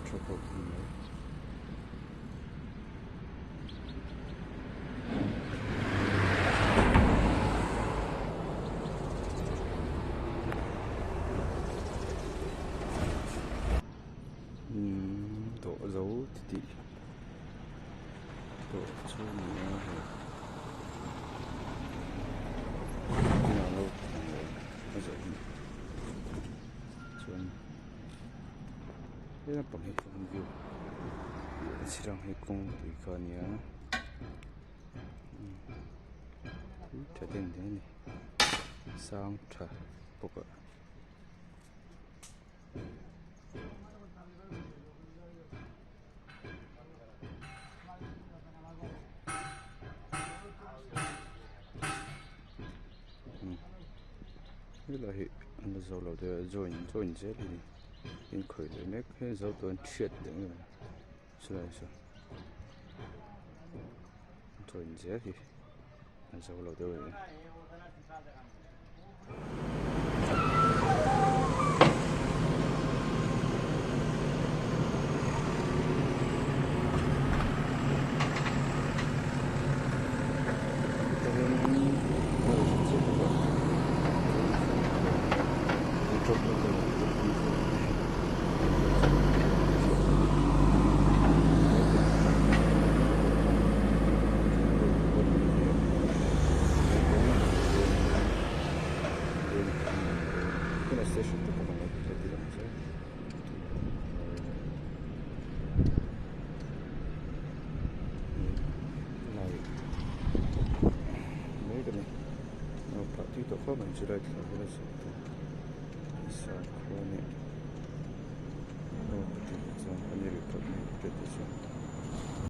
tha khawp mai. Umm dawh zo titih tawh chu a ni a hei tunah lo thleng leh a zawh hi chuan he lampang hi chuan view a chhirang hi kawngpui kha a ni a tha deng deng a ni sang tha bawk a. Helai hi an la zo lo deuh a join join zel a ni inkhawih leh mek hi zo tawh an hriat deuh em chulai chu join zel hi an zo lo deuh a ni. Tui tawh khawp ang chu lai thla vel a zawh tawh.